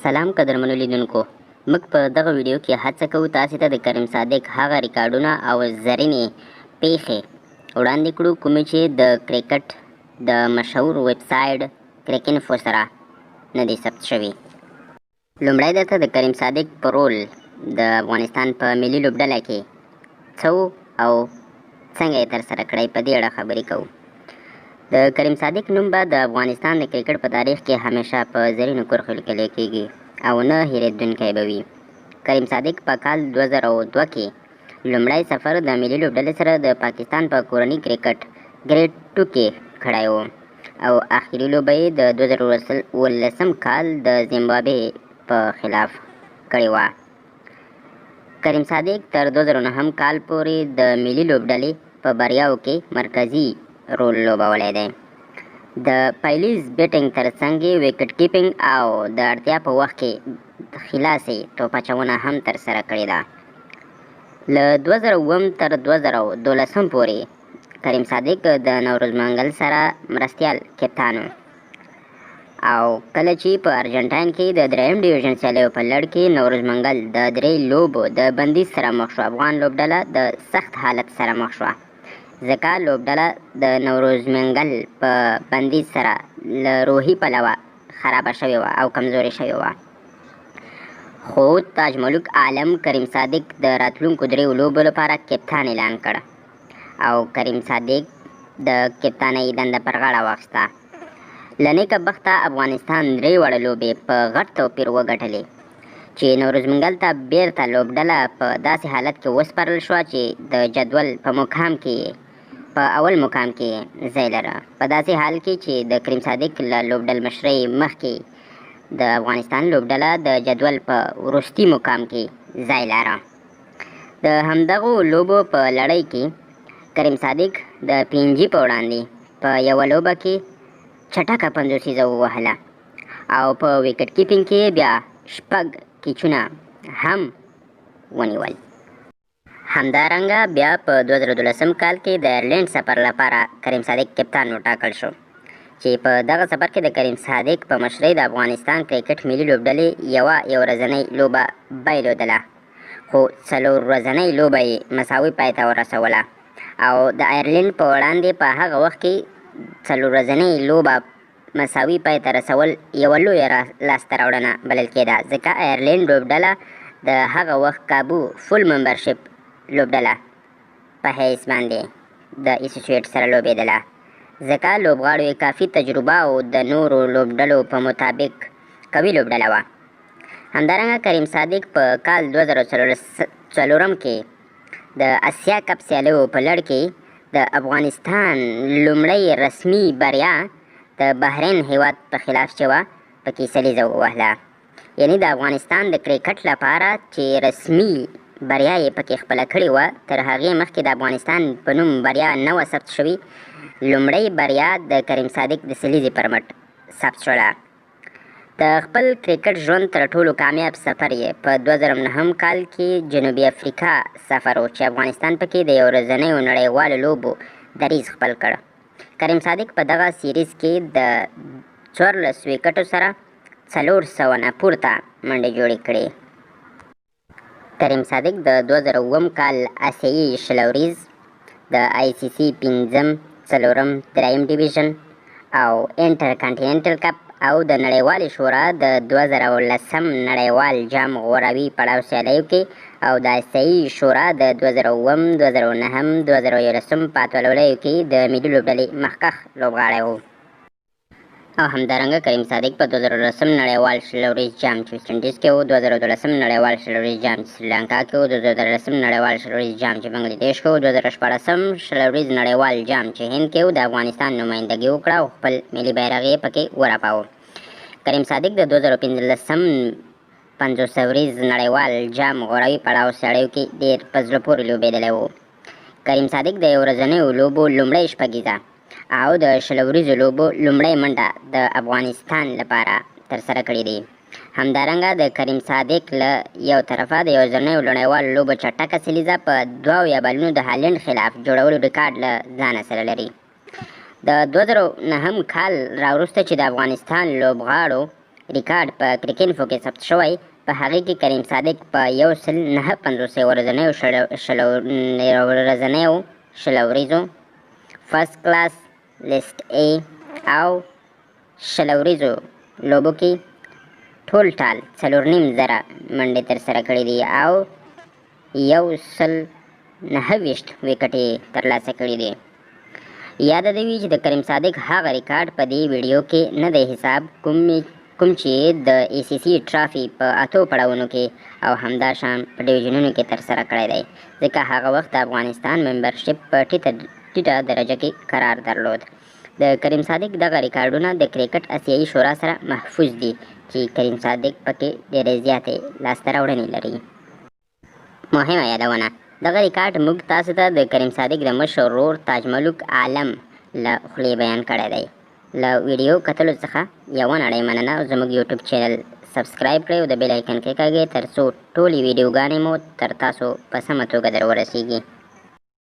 سلام قدرمنو لیدونکو، موږ په دغه ویډیو کې هڅه کوو تاسې ته د کریم صادق هغه ریکارډونه او زرینې پیښې وړاندې کړو کومې چې د کرکټ د مشهور ویب سایټ کریکینفو سره نه دي ثبت شوي. لومړی درته د کریم صادق په رول د افغانستان په ملي لوبډله کې څه او څنګه یې ترسره کړی په دې اړه خبرې کوو. د کریم صادق نوم به د افغانستان د کرکټ په تاریخ کې همیشه په زرینو کرښو لیکل کېږي او نه هېرېدونکی به وي. کریم صادق په کال 2002 کې لومړی سفر د ملي لوبډلې سره د پاکستان په کورني کرکټ ګریډ 2 کې کړی و او اخري لوبه یې د 2017 کال د زیمبابوې په خلاف کړې وه. کریم صادق تر 2009 کال پورې د ملي لوبډلې په بریاوو کې مرکزي رول لوبولی دی. د پیلیز بیټینګ ترڅنګ یې ویکټ کیپینګ او د اړتیا په وخت کې خلاصې توپ اچونه هم ترسره کړې ده. له 2007 تر 2012 پورې کریم صادق د نوروز منګل سره مرستیال کپتان و او کله چې په ارجنټاین کې د دریم ډیویژن سیالیو په لړ کې نوروز منګل د 3 لوبو د بندیز سره مخ شو، افغان لوبډله د سخت حالت سره مخ شوه، ځکه لوبډله د نوروز منګل په بندیز سره له روحي پلوه خرابه شوې وه او کمزورې شوې وه. خو تاج ملوک عالم کریم صادق د راتلونکو 3 لوبو لپاره کپتان اعلان کړ او کریم صادق د کپتانۍ دنده پر غاړه واخیسته. له نیکه بخته افغانستان 3 واړه لوبې په غټ توپیر وګټلې چې نوروز منګل ته بیرته لوبډله په داسې حالت کې وسپارل شوه چې د جدول په مقام کې په اول مقام کې ځای لره، په داسې حال کې چې د کریم صادق له لوبډلمشرۍ مخکې د افغانستان لوبډله د جدول په وروستي مقام کې ځای لره. د همدغو لوبو په لړۍ کې کریم صادق د پینجي په وړاندې په یوه لوبه کې چټکه 50 ووهله او په ویکټ کیپینګ کې بیا 6 کیچونه هم ونیول. همدارنګه بیا په 2012 کال کې د ایرلینډ سفر لپاره کریم صادق کپتان وټاکل شو چې په دغه سفر کې د کریم صادق په مشرۍ د افغانستان کرکټ ملي لوبډلې یوه یو ورځنۍ لوبه بایلودله، خو 4 ورځنۍ لوبه یې مساوي پای ته ورسوله او د ایرلینډ په وړاندې په هغه وخت کې 4 ورځنۍ لوبه مساوي پای ته رسول یوه لویه لاسته راوړنه بلل کېده، ځکه ایرلینډ لوبډله د هغه وخت کابو فول ممبرشپ لوبډله په حیث باندې د اسوسییټ سره لوبېدله، ځکه لوبغاړو یې کافي تجربه او د نورو لوبډلو په مطابق قوي لوبډله وه. همدارنګه کریم صادق په کال 2004 کې د اسیا کپ سیالیو په لړ کې د افغانستان لومړۍ رسمي بریا د بحرین هیواد په خلاف چې وه پکې سلیزه ووهله، یعنی د افغانستان د کرکټ لپاره چې رسمي بریا یې پکې خپله کړې وه، تر هغې مخکې د افغانستان په نوم بریا نه وه ثبت شوې. لومړۍ بریا د کریم صادق د سلیزې پر مټ ثبت شوله. د خپل کرکټ ژوند تر ټولو کامیاب سفر یې په 2009 کال کې جنوبي افریقا سفر و چې افغانستان پکې د یو ورځنیو نړیوالو لوبو دریځ خپل کړ. کریم صادق په دغه سیریز کې د 14 ویکټو سره 400 نه پورته منډې جوړې کړې. کریم صادق د 2007 کال اسیایي 20 اوریز، د آی سي سي 5، 4، 3 ډیویژن او انټر کانټیننټل کپ او د نړیوالې شورا د 2010 نړیوال جام غوراوي پړاو سیالیو کې او د اسیایي شورا د 2007، 2009، 2011 په اتلولیو کې د ملي لوبډلې مخکښ لوبغاړی و. او همدارنګه کریم صادق په 2010 نړیوال 20 اوریز جام چې ویسټ انډیز کې و، 2012 نړیوال 20 اوریز جام چې سریلانکا کې و، 2013 نړیوال 20 اوریز جام چې بنګلادیش کې و، 2016 20 اوریز نړیوال جام چې هند کې و د افغانستان نمایندګي وکړه او خپل ملي بیرغ یې پکې ورپاوه. کریم صادق د 2015 50 اوریز نړیوال جام غوراوي پړاو سیالیو کې ډېر په زړه پورې لوبېدلی و. کریم صادق د یو ورځنیو لوبو لومړۍ شپږیزه او د 20 اوریزو لوبو لومړۍ منډه د افغانستان لپاره ترسره کړې دي. همدارنګه د کریم صادق له یو طرفه د یو ورځنیو نړیوالو لوبو چټکه سلیزه په 72 بالونو د هالنډ خلاف جوړولو ریکارډ له ځانه سره لري. د 2009 کال راوروسته چې د افغانستان لوبغاړو ریکارډ په کرکینفو کې ثبت شوی، په هغې کې کریم صادق په 159 ورځنیو 20 اوریزو، فرست کلاس، لیست ای او 20 اوریزو لوبو کې ټول ټال 4,500 منډې ترسره کړې دي او 129 ویکټې ترلاسه کړې دي. یاده دې وي چې د کریم صادق هغه ریکارډ په دې ویډیو کې نه دی حساب کوم چې د ای سي سي ټرافي په 8 پړاوونو کې او همدا شان په ډیویژنونو کې ترسره کړی دی، ځکه هغه وخت د افغانستان ممبرشپ په ټیټه درجه کې قرار درلود. د کریم صادق دغه ریکارډونه د کرکټ اسیایي شورا سره محفوظ دي چې کریم صادق پکې ډېرې زیاتې لاسته راوړنې لري. مهمه یادونه، دغه ریکارډ موږ تاسو ته د کریم صادق د مشر ورور تاج ملوک عالم له خولې بیان کړی دی. له ویډیو کتلو څخه یوه نړۍ مننه او زموږ یوټیوب چینل سبسکرایب کړئ او د بیل آیکن کېکاږئ تر څو ټولې ویډیوګانې مو تر تاسو په سمه توګه در ورسیږي.